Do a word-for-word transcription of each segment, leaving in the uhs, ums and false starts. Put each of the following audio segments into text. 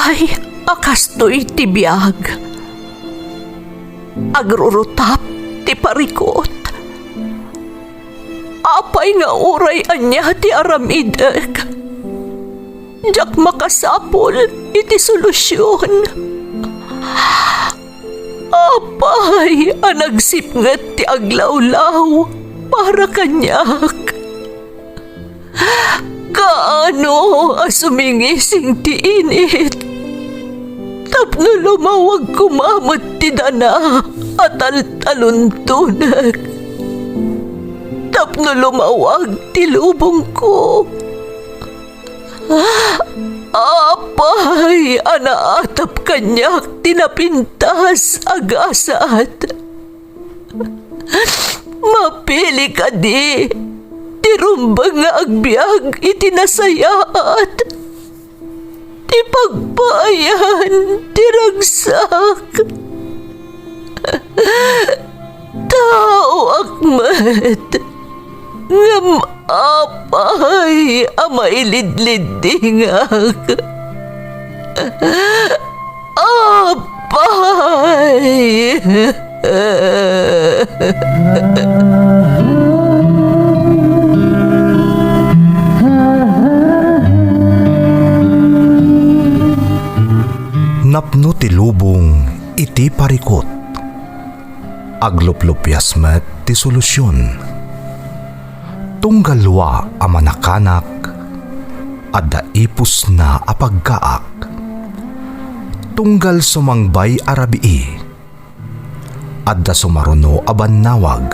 Ay, a kastoy ti biag. Agrurutap ti parikut. Apay nga uray ania ti aramidek, diak makasapul iti solusion. Apay a nagsipnget ti aglawlaw para kaniak? Kaano a sumingising ti init tapno lumawag koma met ti dana a taltaluntonek, tapno lumawag ti lubongko? Apay a naatap kaniak ti napintas a gasat? Mapili kadi ti rumbeng nga agbiag iti nasayaat, ti pagpaayan ti ragsak? Taoak met, ngem apay a mailidliddingak? Apay! Napno ti lubong iti parikut. Agluplupias met ti solusion. Tunggal dua a manakanak, adda ipusna a pagkaak. Tunggal sumangbay a rabii, adda sumaruno a bannawag.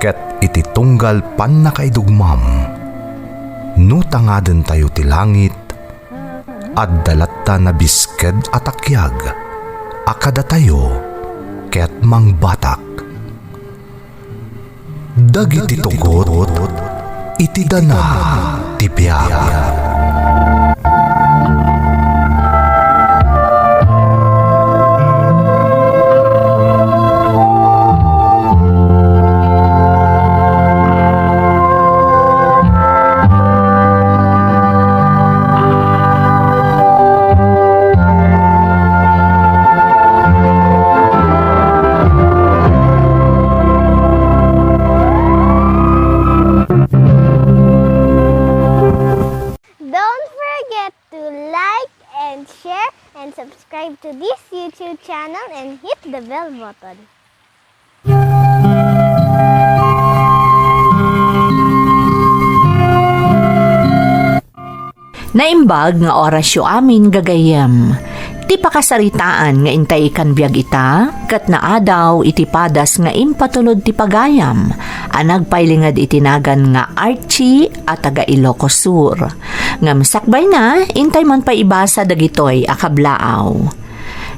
Ket iti tunggal pannakaidugmam, no tangadentayo ti langit, adda latta nabisked a takiag a kadatayo ket mangbatak. Dagiti tugot iti dana ti biag. Don't forget to like and share and subscribe to this YouTube channel and hit the bell button. Naimbag nga orasyo amin, gagayyem. Ti pakasaritaan nga intay ikan biag ita, ket naadaw iti padas nga impatulod ti pagayam a nagpailinged iti nagan nga Archie a taga Ilocos Sur. Ngem sakbayna, intay man pay ibasa dagitoy a kablaaw.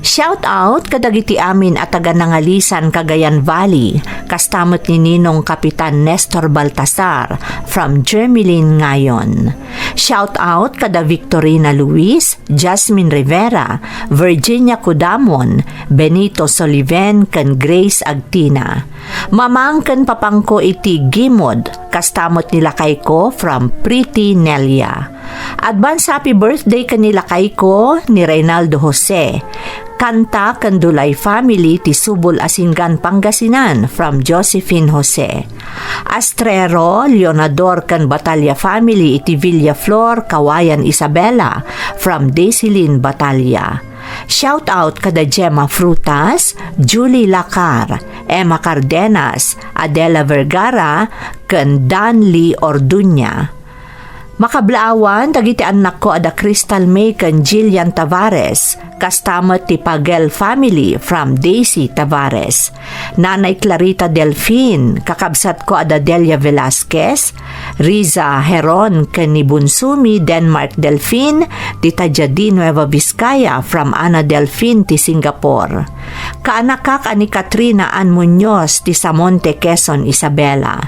Shout out kadagiti amin a taga Nangalisan, Cagayan Valley, kasta met ni Ninong Kapitan Nestor Baltasar from Germilin Ngayon. Shout out kada Victorina Luis, Jasmine Rivera, Virginia Cudamon, Benito Soliven, ken Grace Agtina. Mamang ken papangko iti Gimod, kasta met ni lakayko from Pretty Nelia. Advance happy birthday ken ni lakayko ni Reynaldo Jose. Kanta ken Dulay family ti Subol a Singgan, Pangasinan from Josephine Jose. Astrero, Leonador ken Batalla family iti Villaflor, Cauayan, Isabela from Daisilyn Batalla. Shout out kada Gemma Frutas, Julie Lacar, Emma Cardenas, Adela Vergara, ken Dan Lee Orduña. Makablaawan dagiti annakko a da Crystal May ken Jillian Tavares, kasta met ti Pagel family from Daisy Tavares. Nanay Clarita Delfin, kakabsatko a da Delia Velasquez, Riza Heron ken ni Bunsumi Denmark Delfin, ti Tajadi, Nueva Vizcaya, from Ana Delfin ti Singapore. Kaanakak a ni Katrina Ann Muñoz ti Samonte, Quezon, Isabela.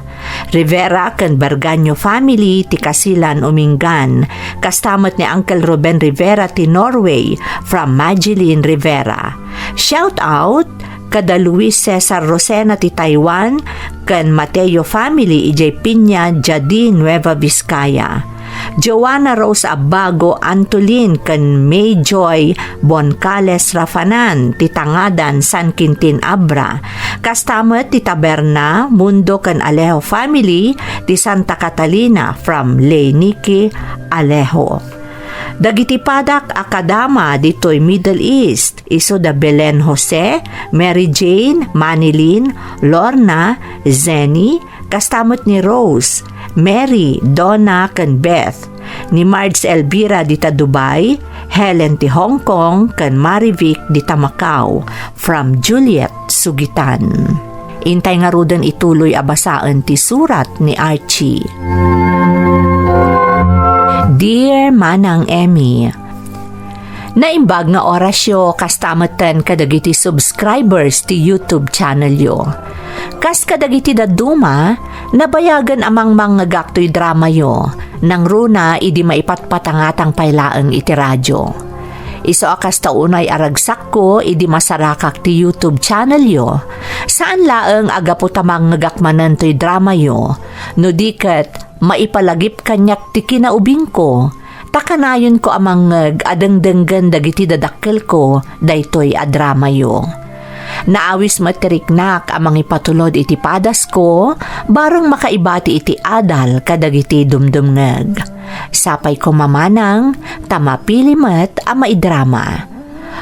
Rivera ken Bergaño family ti Kasilan, Umingan. Kasta met ni Uncle Ruben Rivera ti Norway, from Magilin Rivera. Shout out kada Luis Cesar Rosena ti Taiwan ken Mateo family idiay Piña, Jadi, Nueva Vizcaya. Joanna Rose Abago Antolin ken May Joy Boncales Rafanan ti Tangadan, San Quintin Abra. Kasta met ti Taberna, Mundo ken Alejo family ti Santa Catalina from Lay Nicky Alejo. Dagiti padak a kadama ditoy Middle East, isu da Belen Jose, Mary Jane, Manilyn, Lorna, Zenny, kasta met ni Rose, Mary, Donna, ken Beth, ni Marge Elvira dita Dubai, Helen ti Hong Kong, ken Marivic dita Macau, from Juliet Sugitan. Intay ngaruden ituloy a basaen ti surat ni Archie. Dear Manang Emmy, naimbag nga orasyo kasta metten kadagiti subscribers ti YouTube channelyo. Kas kadagiti dadduma, nabayagen a mangmangngegak toy dramayo, nangruna idi maipatpatangatang pay laeng iti radio. Isu a kasta unay a ragsakko idi masarakak ti YouTube channelyo, saan laeng a gapu ta mangngegak manen toy dramayo, no di ket maipalagip kaniak ti kinaubingko, ta kanayonko a mangngeg a dengdenggen dagiti dadakkelko daytoy a dramayo. Naawis met ti riknak a mangipatulod iti padasko, bareng makaibati iti adal kadagiti dumdumngeg. Sapay koma manang, ta mapili met a maidrama.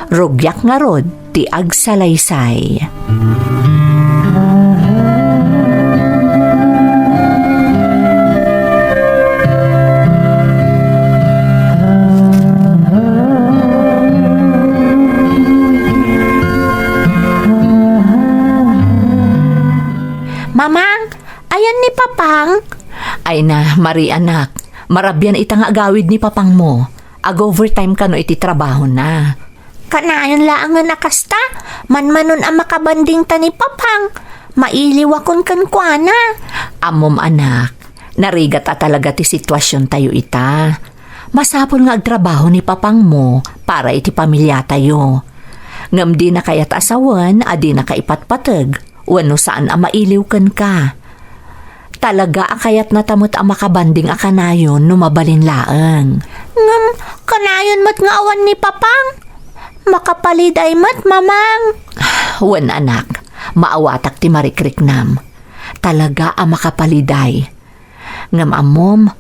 Rugiak ngarud ti agsalaysay. Mamang, ayan ni Papang? Ay na, Marie anak, marabian ita nga agawid ni Papangmo. Ag-overtime kano iti trabahona. Kanayon laengen a kasta, manmanon a makabandingta ni Papang. Mailiwakon kenkuana. Ammom, anak, narigat a talaga ti situasiontayo ita. Masapul nga agtrabaho ni Papangmo para iti pamiliatayo. Ngem dina kayat a sawen a dinaka ipatpateg wenno saan a mailiw kenka. Talaga a kayatnata met a makabanding a kanayon no mabalin laeng. Ngem kanayon met nga awan ni Papang. Makapaliday met, Mamang. Wen, anak, maawatak ti marikriknam. Talaga a makapaliday. Ngem ammom,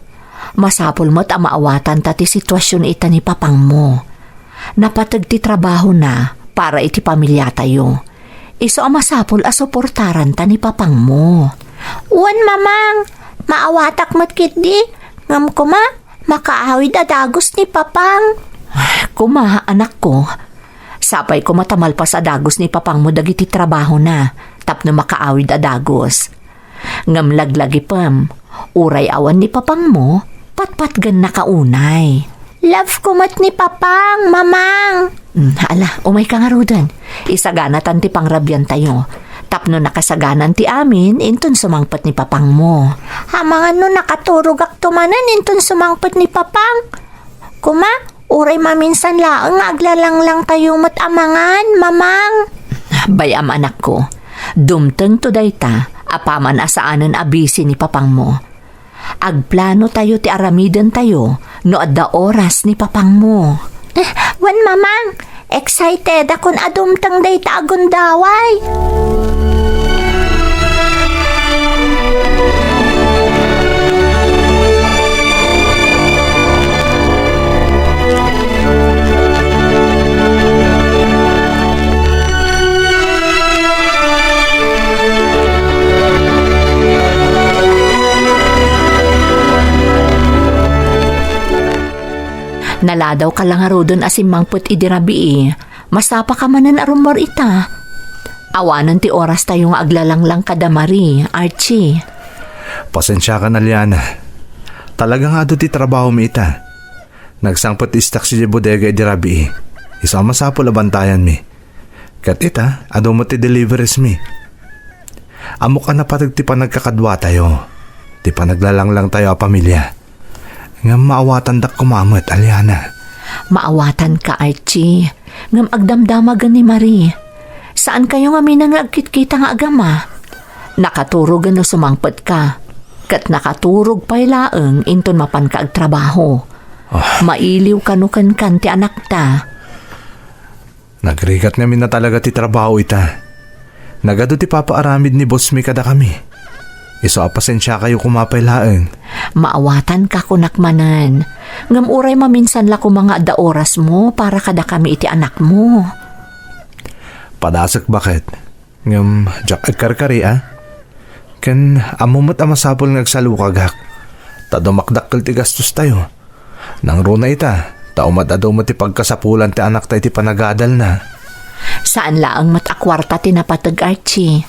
masapul met a maawatanta ti situasion ita ni Papangmo. Napateg ti trabahona para iti pamiliatayo. Isu a masapul a suportaranta ni Papangmo. Wen, Mamang, maawatak met ketdi, ngem koma, makaawid a dagus ni Papang. Koma, anakko, sapay koma ta malpas a dagus ni Papangmo dagiti trabahona tapno makaawid a dagus. Ngem laglagipem, uray awan ni Papangmo, patpatgennaka unay. Love ko met ni Papang, Mamang. Mm, ala, umayka ngaruden. Isaganatan ti pangrabiantayo. Tapno nakasaganan ti amin, inton sumangpet ni Papangmo. Amangan no nakaturogakto manen inton sumangpet ni Papang. Koma, uray maminsan laeng nga aglalanglangtayo met amangan, Mamang. Bay-am, anakko. Dumtengto dayta, apaman a saanen a busy ni Papangmo. Agplanotayo ti aramidentayo no adda oras ni Papangmo. Eh, wen, Mamang, excited akon a dumteng dayta a gundaway. Naladawka la ngaruden a simmangpet idi rabii, masapaka manen a rummuar ita. Awanen ti orastayo nga aglalanglang kada Marie, Archie. Pasensiakan, Aliana. Talaga nga adu ti trabahomi ita. Nagsangpet istak sidi bodega idi rabii. Isu a masapul a bantayanmi. Ket ita, adu met ti deliveries mi. Ammok a napateg ti panagkakaduatayo, ti panaglalanglangtayo a pamilia. Ngem maawatandak koma met, Aliana. Maawatanka, Archie. Ngem agdamdamagen ni Marie. Saankayo ngamin nga agkitkita nga agama. Nakaturogen no sumangpetka. Ket nakaturog pay laeng inton mapanka agtrabaho. Ah. Mailiw kano kenkan ti anakta. Nagrigat ngamin a talaga ti trabaho ita. Nagadu ti papaaramid ni boss mi kadakami. Isu a pasensiakayo koma pay laeng. Maawatanka, kunak manen. Ngem uray maminsan la koma nga adda orasmo para kadakami iti anakmo. Padasek baket. Ngem diak agkarkari a. Ken ammo met a masapul nga agsalukagak. Ta dumakdakkel ti gastostayo. Nangruna ita, ta umad-adu met ti pagkasapulan ti anakta iti panagadalna. Saan laeng met a kuarta ti napateg, Archie.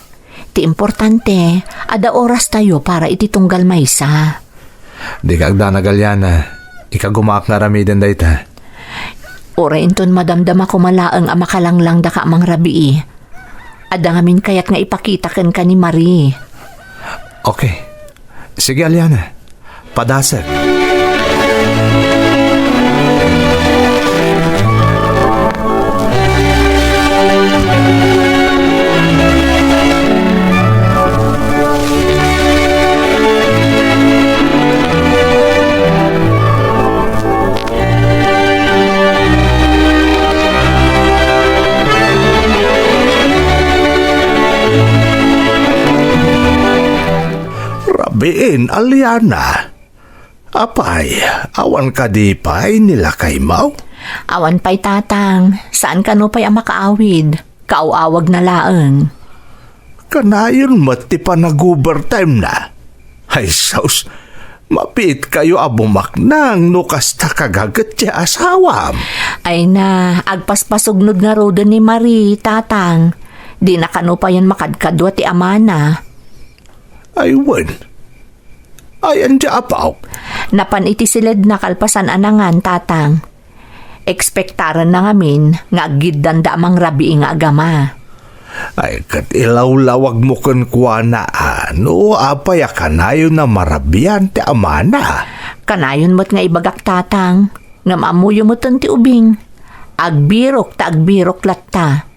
Ti importante, adda orastayo para iti tunggal maysa. Dika agdanag, Aliana. Ikagumaak nga aramiden dayta. Uray inton madamdama koma laeng a makalanglangdaka a mangrabii. Adda ngamin kayat nga ipakita kenka ni Marie. Okay. Sige, Aliana. Padasek. Rabiin, Aliana. Apay, awan kadi pay ni lakaymo? Awan pay, Tatang. Saan kano pay a makaawid. Kaaw-awag na laeng. Kanayon met ti panag-overtime na. Ay sus, mabiit kayo a bumaknang no kasta kagaget ti asawam. Ay na, agpaspasugnod ngaruden ni Marie, Tatang. Di na kano payen makadkadua ti amana. Ay wen. Ayan ti apaw. Napan iti siledna kalpasan a nangan, Tatang. Ekspektaranna ngamin nga aggiddanda a mangrabii nga agama. Ay, ket ilawlawagmo kenkuana a no apay a kanayon a marabian ti amana. Kanayon met nga ibagak, Tatang, ngem ammoyo meten ti ubing. Agbirok ta agbirok latta.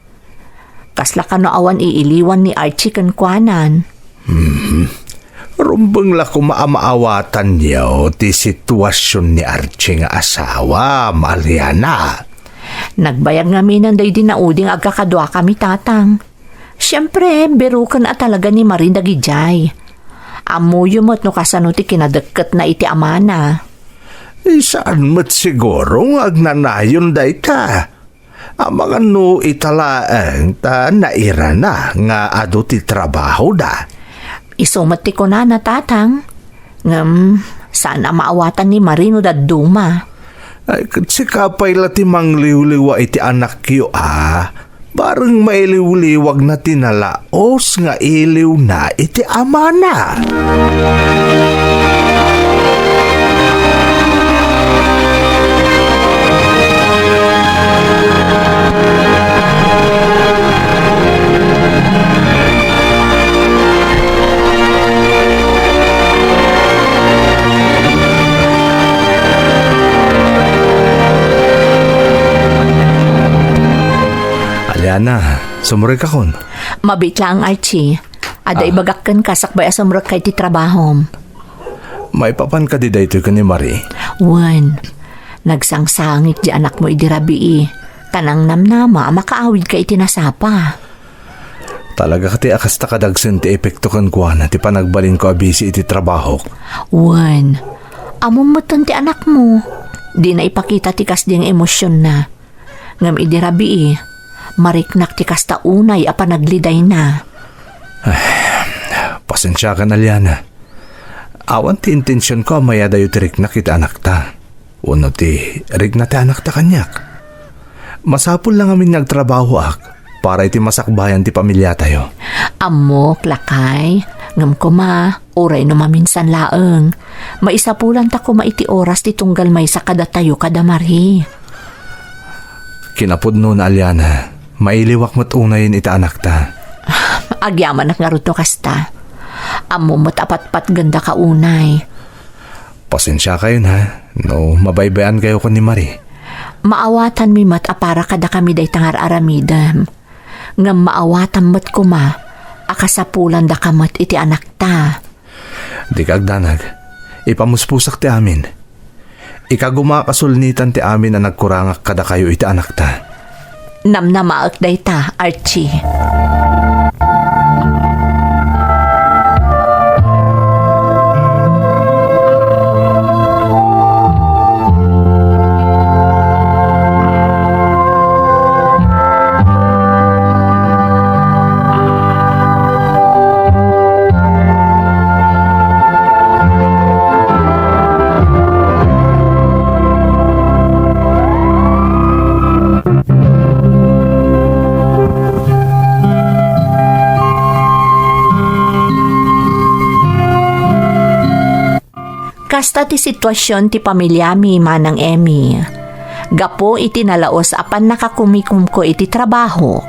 Kasla kano awan iiliwan ni Archie kenkuanan? Mhm. Rumbeng la koma a maawatanyo ti situasion ni Archie nga asawa, Aliana. Nagbayag ngaminen daydi naudi nga agkakaduakami, Tatang. Siempre, biroken a talaga ni Marie dagidiay. Ammoyo met no kasano ti kinadekketna iti amana. Saan met siguro nga agnanayon dayta. Amangan no ita laeng ta nairana nga adu ti trabahoda. Isu met ti kunana, Tatang. Ngem, saan a maawatan ni Marie no dadduma. Ay, ket sika pay la ti mangliwliwa iti anakyo a. Bareng mailiwliwagna ti nala- os nga iliwna iti amana. Aliana, sumrekakon. Mabiit laeng, Archie. Adda Ah. ibagak kenka sakbay a sumrekka iti trabahom. Maipapan kadi daytoy ken ni Marie? Wen. Nagsangsangit ti anakmo idi rabii. Ta nangnamnama a makaawidka iti nasapa. Talaga kadi a kasta kadagsen ti epekto kenkuana ti panagbalinko a busy iti trabahok? Wen. Ammom metten ti anakmo. Dina ipakita ti kasdi nga emosionna. Ngem idi rabii, mariknak ti kasta unay a panaglidayna. Ay, pasensiakan, Aliana. Awan ti intensionko a mayadayo ti riknak iti anakta. Wenno ti rikna ti anakta kaniak. Masapul la ngamin nga agtrabahoak para iti masakbayan ti pamiliatayo. Ammok, lakay. Ngem koma, uray no maminsan laeng, maisapulanta koma iti oras ti tunggal maysa kadatayo kada Marie. Kinapudno na, Aliana, mailiwak met unayen iti anakta. Agyamanak ngarud no kasta. Ammom met a patpatgendaka unay. Pasensiakayon, ha, no mabaybay-ankayo ken ni Marie. Maawatanmi met a para kadakami dayta nga ar-aramidem. Ngem maawatam met koma a kasapulandaka met iti anakta. Dika agdanag. Ipamuspusak ti amin. Ikagumaak a sulnitan ti amin a nagkurangak kadakayo iti anakta. Namnamaek dayta, Archie. Kasta ti situasion ti pamiliami, Manang Emmy. Gapu iti nalaus a pannakakumikomko iti trabahok,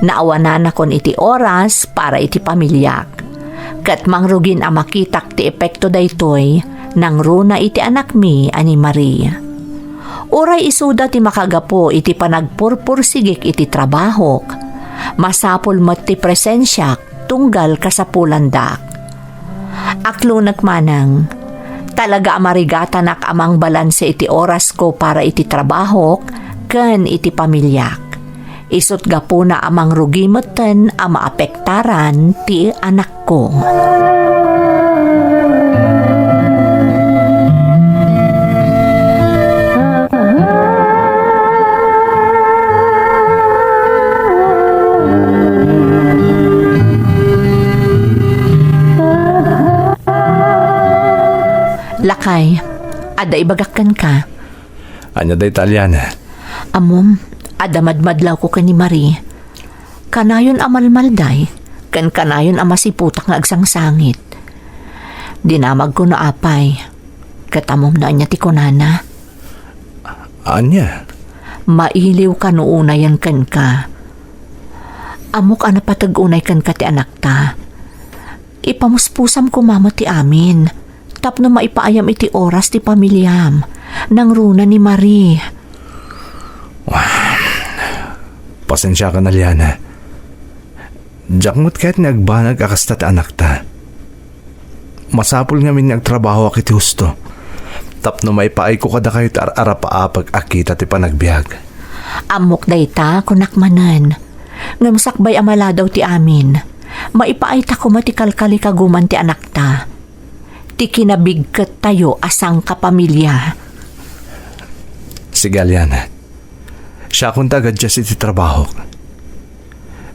naawananakon iti oras para iti pamiliak. Ket mangrugin a makitak ti epekto daytoy, nangruna iti anakmi a ni Marie. Uray isuda ti makagapu iti panagpurpursigik iti trabahok, masapul met ti presensiak tunggal kasapulandak. Aklonek manang, talaga a marigatanak a mangbalanse iti orasko para iti trabahok ken iti pamiliak. Isut' gapuna a mangrugi metten a maapektaran ti anakko. Lakay, adda ibagak kenka. Ania dayta, Aliana? Ammom, adda madmadlawko ken ni Marie. Kanayon a malmalday, ken kanayon a masiputak nga agsangsangit. Dinamagko no apay, ket ammom no ania ti kunana. Ania? Mailiwka no unayen kenka. Ammok a napateg unay kenka ti anakta. Ipamuspusam koma met ti amin, tapno maipaayam iti oras ti pamiliam, nangruna ni Marie. Pasensiakan, Aliana. Diak met kayat nga agbanag a kasta ti anakta. Masapul ngamin nga agtrabahoak iti husto, tapno maipaayko kadakayo ti ar-arapaapag a kita ti panagbiag. Ammok dayta, kunak manen. Ngem sakbay a maladaw ti amin, maipaayta koma ti kalkalikaguman ti anakta, ti kinabigkettayo a sangkapamilia. Sige, Aliana. Siakon ti agadias iti trabahok.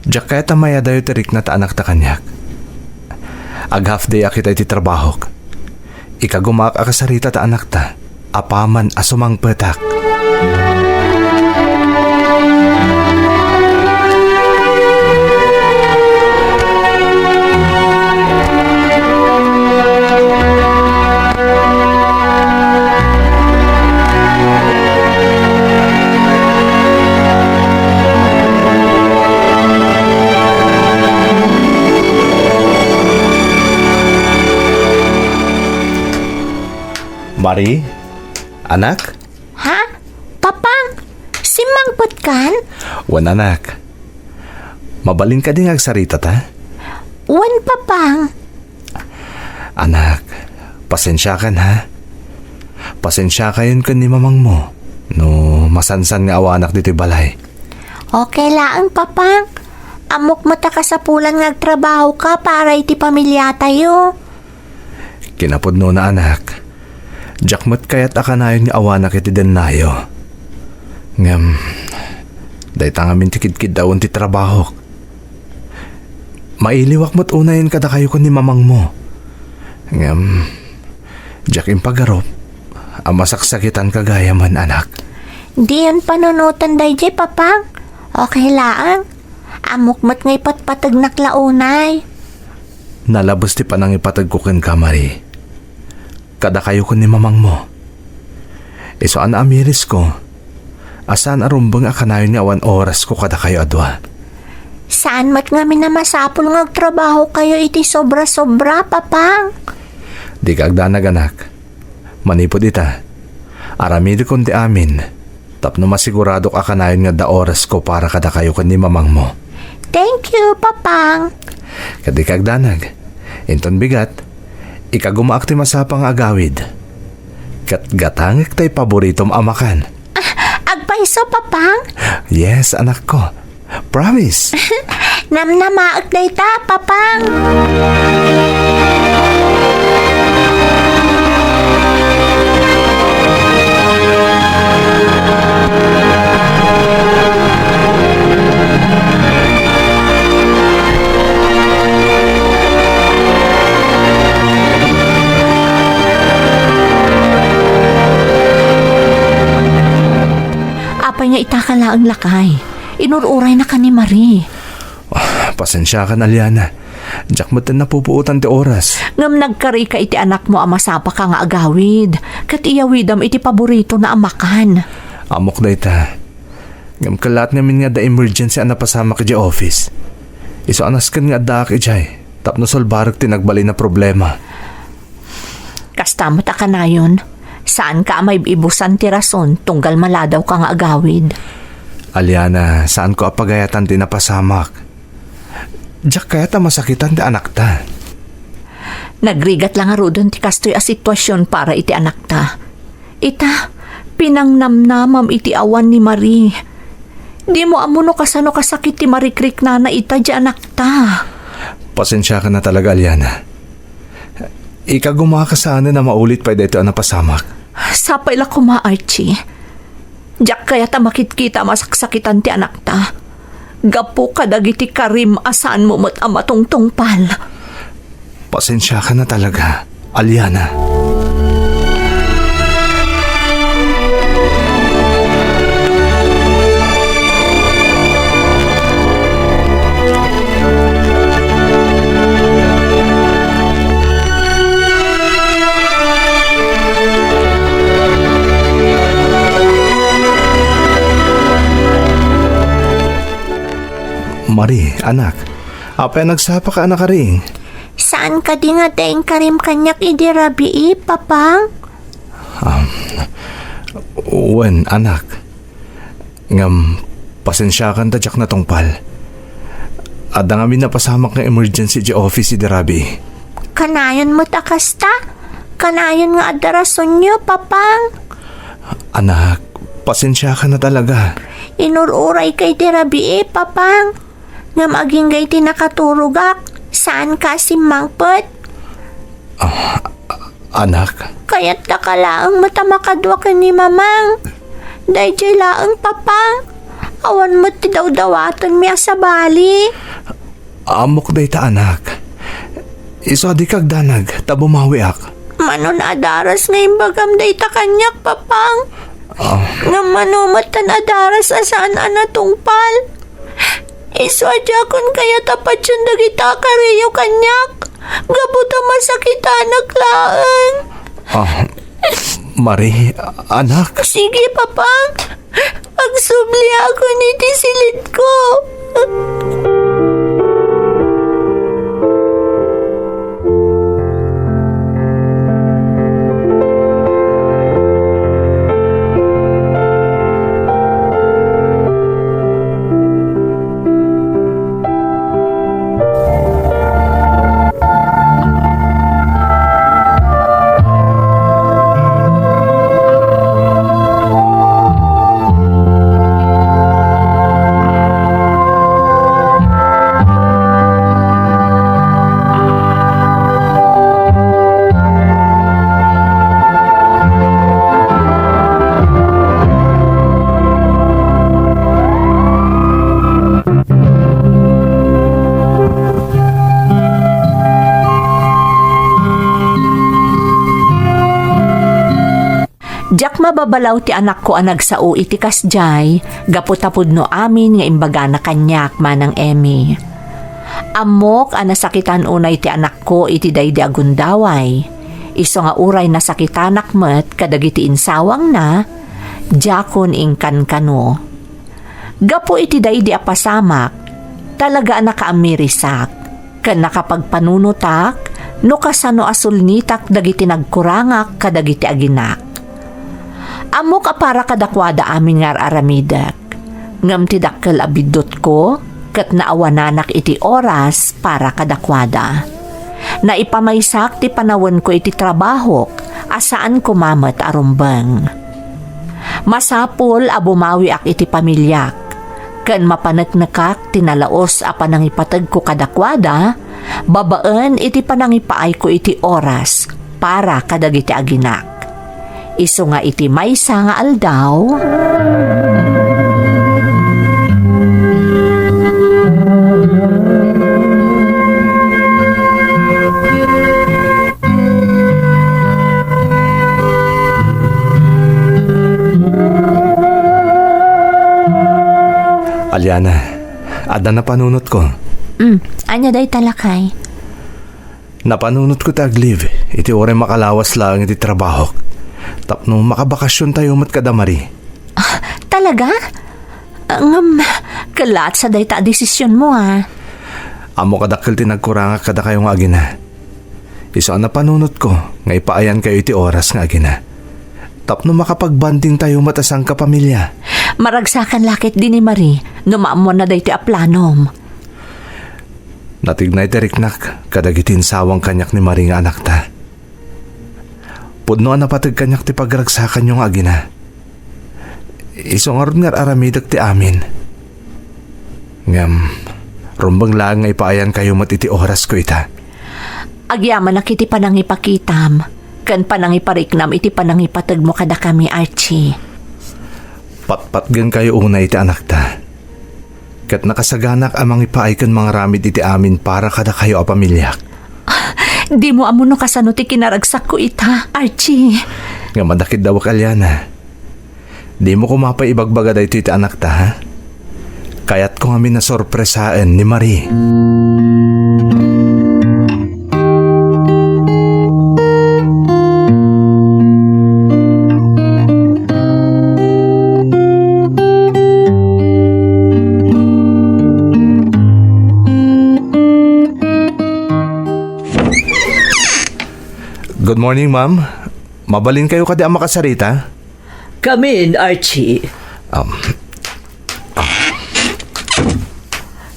Diak kayat a mayadayo ti rikna ta anakta kaniak. Ag-half day a kita iti trabahok. Ikagumaak a kasarita ta anakta apaman a sumangpetak. Marie, anak? Ha? Papang, simmangpetkan? Wen, anak. Mabalin kadi nga agsaritata? Wen, Papang. Anak, pasensiakan, ha? Pasensiakayon ken ni mamangmo no masansan nga awanak ditoy balay. Okay laeng, Papang. Ammok met a kasapulan nga agtrabahoka para iti pamiliatayo. Kinapudnona, anak, diak met kayat a kanayon nga awanak iti dennayo. Ngem, dayta ngamin ti kidkiddawen ti trabahok. Mailiwak met unayen kadakayo ken ni mamangmo. Ngem, diak impagarup a masaksakitanka gayamen, anak. Diyon panunoten daydiay, Papang. Okay laeng. Ammok met nga ipatpategnak la unay. Nalabes ti panangipategko kenka, Marie. Kadakayo ken ni mamangmo. Isu a naamirisko a saan a rumbeng a kanayon nga awan orasko kadakayo a dua. Saan met ngamin a masapul nga agtrabahokayo iti sobra-sobra, Papang. Dika agdanag, anak. Manipud ita, aramidekon ti amin tapno masiguradok a kanayon nga adda orasko para kadakayo ken ni mamangmo. Thank you, Papang. Ket dika agdanag. Inton bigat, Ikagumaak ti masapa nga agawid. Ket gatangek tay paboritom a makan. Agpayso, Papang? Yes, anakko. Promise. Namnamaek dayta, Papang. Apay nga itaka laeng, lakay? Inur-uray na ka ni Marie. Ah, pasensiakan, Aliana. Diak met napupuotan ti oras. Ngem nagkarika iti anakmo a masapaka nga agawid, ket iyawidam iti paboritona a makan. Ammok dayta. Ngem kellaat ngamin nga adda emergency a napasamak idiay office. Isu a nasken nga addaak idiay tapno solbarek ti nagbalin a problema. Kasta met a kanayon, saanka a maib-ibusan ti rason tunggal maladawka nga agawid. Aliana, saanko a pagayatan ti napasamak. Diak kayat a masakitan ti anakta. Nagrigat la ngaruden ti kastoy a sitwasion para iti anakta. Ita, pinangnamnamam iti awan ni Marie. Dimo ammo no kasano kasakit ti marikriknana ita diay anakta. Pasensiakan na talaga, Aliana. Ikagumaak a saanen a maulit pay daytoy a napasamak. Sapay la koma, Archie. Diak kayat a makitkita a masaksakitan ti anakta gapu kadagiti karim a saanmo met a matungtungpal. Pasensiakan na talaga, Aliana. Marie, anak, apay a nagsapaka a nakaring? Saan kadi nga adda inkarim kaniak idi rabii, Papang? Um, wen, anak. Ngem, pasensiakan ta diak natungpal. Adda ngamin napasamak nga emergency idiay office idi rabii. Kanayon met a kasta? Kanayon nga adda rasonyo, Papang? Anak, pasensiakan na talaga. Inur-urayka idi rabii, Papang. Ngem agingga iti nakaturogak, saanka a simmangpet. Ah, anak. Kayatdaka laeng met a makadua ken ni Mamang. Daydiay laeng, Papang. Awan met ti dawdawatenmi a sabali. Ammok dayta, anak. Isu a dika agdanag ta bumawiak. Mano a daras nga imbagam dayta kaniak, Papang? Ah. Ngem mano met tan a daras a saan a natungpal? Isu a diakon kayat a patien dagita a kariyo kaniak, gapu ta masakitanak laeng. Ah, Marie, anak. Sige, Papang. Agsubliakon iti silitko. Diak mababalaw ti anakko a nagsao iti kasdiay, gapu ta pudno amin nga imbagana kaniak, Manang Emmy. Ammok a nasakitan unay ti anakko iti daydi a gundaway. Isu nga uray nasakitanak met kadagiti insawangna, diakon inkankano. Gapu iti daydi a pasamak, talaga a nakaamirisak ken nakapagpanunotak no kasano a sulnitak dagiti nagkurangak kadagiti aginak. Ammok a para kadakuada amin nga ar-aramidek, ngem ti dakkel a biddutko ket naawananak iti oras para kadakuada. Naipamaysak ti panawenko iti trabahok a saan koma met a rumbeng. Masapul a bumawiak iti pamiliak, ken mapaneknekak ti nalaus a panangipategko kadakuada babaen iti panangipaayko iti oras para kadagiti aginak. Isu nga iti maysa nga aldaw, Aliana, adda napanunotko. Mm, ania dayta, lakay? Napanunotko ti ag-leave iti uray makalawas laeng iti trabahok tapno makabakasiontayo met kada Marie. Ah, talaga? Ah, ngem, kellaat sa dayta a desisionmo, ah. Ammok a dakkel ti nagkurangak kadakayo nga agina. Isu a napanunotko nga ipaayankayo iti oras nga agina tapno makapag-bondingtayo met a sangkapamilya. Maragsakan la ketdi ni Marie no maammoanna daytoy a planom. Natignay ti riknak kadagiti insawang kaniak ni Marie nga anakta. Pudno a napateg kaniak ti pagragsakanyo nga agina. Isu ngarud nga ar-aramidek ti amin. Ngem, rumbeng laeng nga ipaayankayo met iti orasko ita. Agyamanak iti panangipakitam ken panangipariknam iti panangipategmo kadakami, Archie. Patpatgenkayo unay iti anakta. Ket nakasaganak a mangipaay ken mangaramid iti amin para kadakayo a pamiliak. Dimo ammo no kasano ti kinaragsakko ita, Archie. Ngem adda keddawek, Aliana. Dimo koma pay ibagbaga daytoy iti anakta, ha? Kayatko ngamin a sorpresaen ni Marie. Good morning, ma'am. Mabalinkayo kadi a makasarita? Kamin, Archie. Um,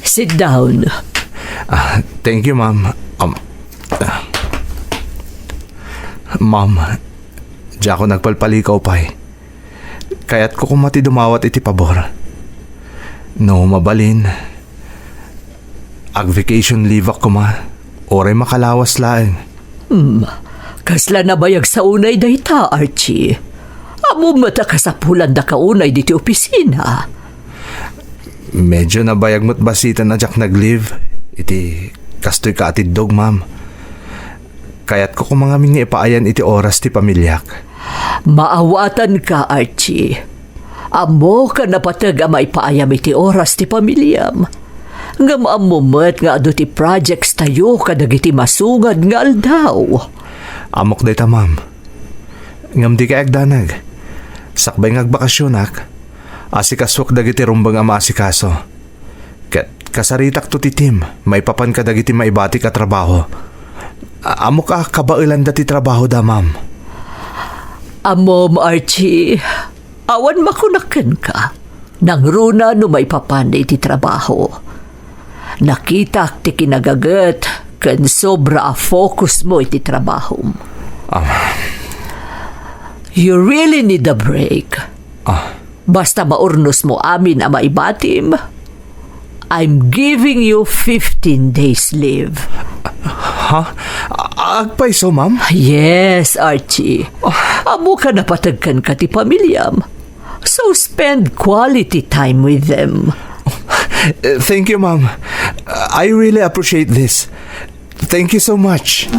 Sit down. Ah, thank you, ma'am. Um, ah. Ma'am, diak nagpalpalikaw pay. Kayatko koma ti dumawat iti pabor. No mabalin, ag-vacation leave-ak koma, uray makalawas laeng. Hmm, kasla nabayag sa unay dayta, Archie? Ammom met a kasapulanda ka unay ditoy opisina. Medyo nabayag met basiten a diak nag-leave iti kastoy kaatiddog, ma'am. Kayatko koma ngamin nga ipaayan iti oras ti pamiliak. Maawatanka, Archie. Ammok a napateg a maipaayam iti oras ti pamiliam. Ngem ammom met nga adu ti projects tayo kadagiti masungad nga aldaw. Ammok dayta, ma'am. Ngem dikay agdanag. Sakbay nga agbakasionak, asikasuak dagiti rumbeng a maasikaso. Ket kasaritakto ti team maipapan kadagiti maibatik a trabaho. A-, ammok a kabaelanda ti trabahoda, ma'am. Ammom, Archie, awan makunak kenka. Nangruna no maipapan iti trabaho. Nakitak ti kinagaget ken sobra a focus mo iti trabahom. Ah. You really need a break. Ah. Basta maurnos mo amin a maibatim, I'm giving you fifteen days leave. Ha? A-, agpayso, ma'am? Yes, Archie. Ammok a napateg kenka ti pamiliam. So spend quality time with them. Thank you, ma'am. I really appreciate this. Thank you so much.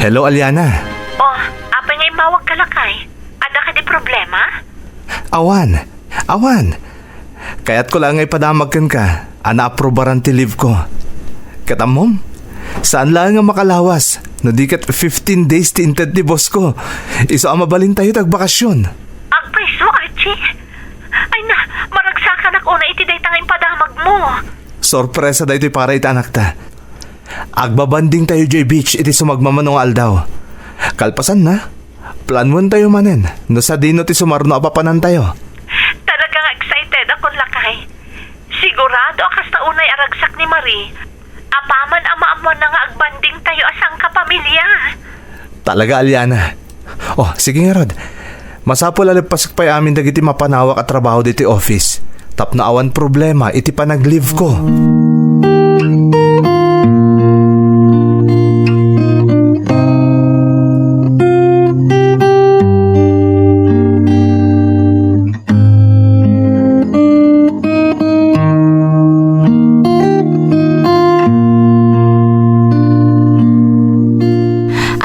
Hello, Aliana. Oh, apay nga immawagka, lakay? Adda kadi problema? Awan. Awan. Kayatko laeng nga ipadamag kenka a naaprobaran ti leave ko. Ket ammom, saan laeng nga makalawas no di ket fifteen days ti inted ti boss ko. Isu a mabalintayo ti agbakasyon. Agpayso, Archie. I mo. Sorpresa daytoy para iti anakta. Agbabanding tayo jay beach iti sumagmamano nga aldaw. Kalpasanna, planwen tayo manen no sadino ti sumarno a papanan tayo. Talaga nga excited akon, lakay. Sigurado a kasta unay a ragsak ni Marie, apaman a maammoanna nga agbanding tayo a sangkapamilya. Talaga, Aliana. Oh, sige ngarud. Masapul a leppasek pay amin dagiti mapanawak a trabaho ditoy office tapno awan problema iti panag-leave ko.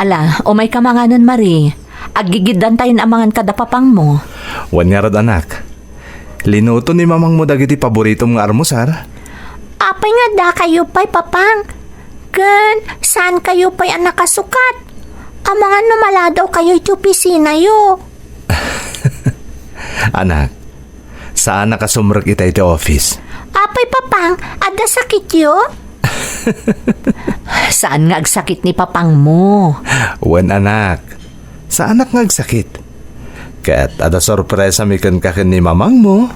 Ala, umayka manganen, Marie. Aggigiddantayon a mangan kada papangmo. Wen ngarud, anak. Linuto ni mamangmo dagiti paboritom nga almusar. Apay nga dakayo pay, Papang? Ken saankayo pay a nakasukat? Amangan no maladawkayo iti opisinayo. Anak, saanak a sumrek ita iti office. Apay, Papang, adda sakityo? Saan nga agsakit ni papangmo? Wen, anak, saanak nga agsakit. Ket adda sorpresami kenka ken ni mamangmo.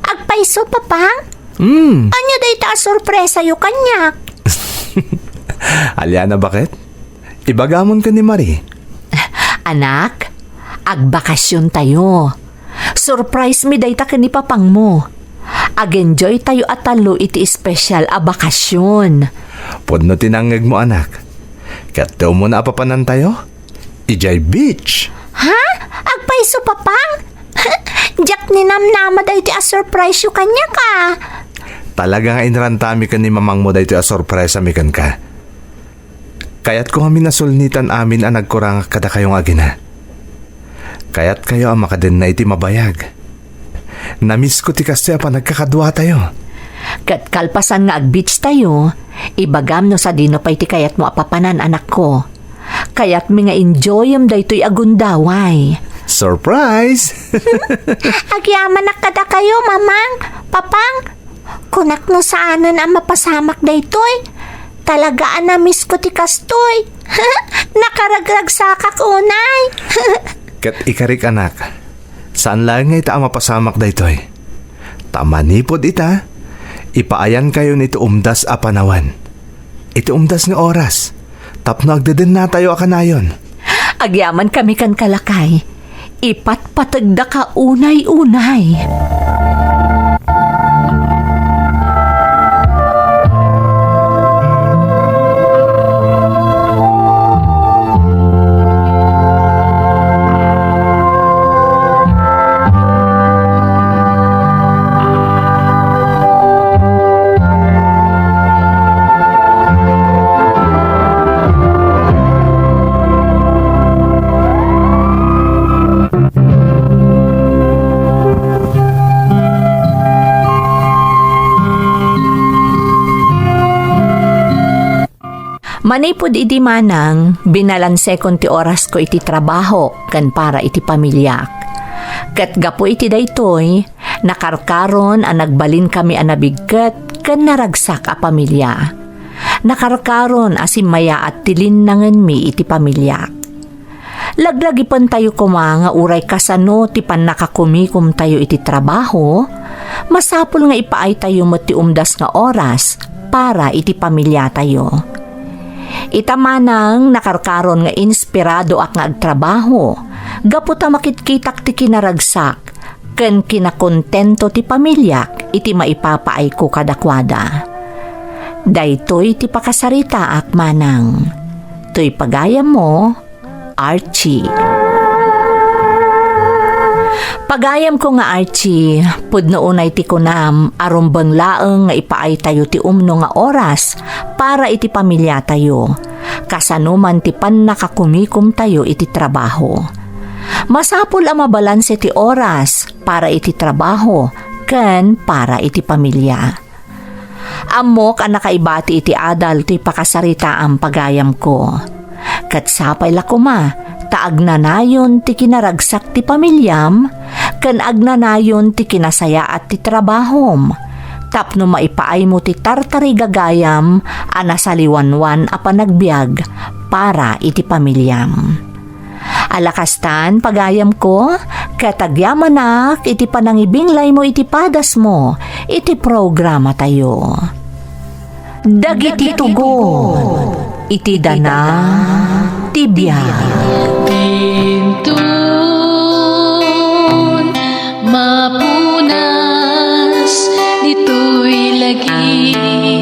Agpayso, Papang? Hmm. Ania dayta a sorpresayo kaniak? Aliana, baket? Ibagamon ken ni Marie. Anak, agbakasyon tayo. Surprise mi dayta ken ni papangmo. Ag-enjoy tayo a tallo iti espesyal a bakasyon. Pudno ti nangngegmo, anak. Ket ti umuna a papanan tayo, idiay beach. Ha? Agpayso, Papang? Diak ninamnama daytoy a surprise yo kaniak, a. Talaga nga inrantami ken ni mamangmo daytoy a sorpresami kenka. Kayatko ngamin a sulnitan amin a nagkurangak kadakayo nga agina. Kayatkayo a makadenna iti mabayag. Namisko ti kastoy a panagkakaduatayo. Ket kalpasan nga ag-beach tayo, ibagam no sadino pay ti kayatmo a papanan, anakko. Kayatmi nga enjoyem daytoy a gundaway. Surprise! Agyamanak kadakayo, Mamang, Papang. Kunak no saanen a mapasamak daytoy. Talaga a namisko ti kastoy. Nakaragragsakak unay. Ket ikarik, anak, saan laeng nga ita a mapasamak daytoy. Ta manipud ita, ipaayankayon iti umdas a panawen, iti umdas nga oras, tapno agdedennatayo a kanayon. Agyamankami kenka, lakay. Ipatpategdaka unay-unay. Manipud idi, manang, binalansekon ti orasko iti trabaho ken para iti pamiliak. Ket gapu iti daytoy, nakarkaron a nagbalinkami a nabigket ken naragsak a pamilia. Nakarkaron a simmayaat ti linnangenmi iti pamiliak. Laglagipentayo koma nga uray kasano ti pannakakumikomtayo iti trabaho, masapul nga ipaaytayo met ti umdas nga oras para iti pamiliatayo. Ita manang, nakarkaron nga inspiradoak nga agtrabaho gapu ta makitkitak ti kinaragsak ken kinakontento ti pamiliak iti maipapaayko kadakuada. Daytoy ti pakasaritaak, manang. Toy pagayammo, Archie. Pagayamko nga Archie, pudno unay ti kunam a rumbeng laeng nga ipaaytayo ti umno nga oras para iti pamiliatayo, kasano man ti pannakakumikomtayo iti trabaho. Masapul a mabalanse ti oras para iti trabaho ken para iti pamilia. Ammok a nakaibati iti adal ti pakasaritaam, pagayamko. Ket sapay la koma ta agnanayon ti kinaragsak ti pamiliam ken agnanayon ti kinasayaat ti trabahom, tapno maipaaymo ti tartarigagayam a nasaliwanwan a panagbiag para iti pamiliam. Ala kastan, pagayamko, ket agyamanak iti panangibinglaymo iti padasmo iti programatayo. Dagiti tugon iti dana ti biag. Inton mapunas ditoy lagi.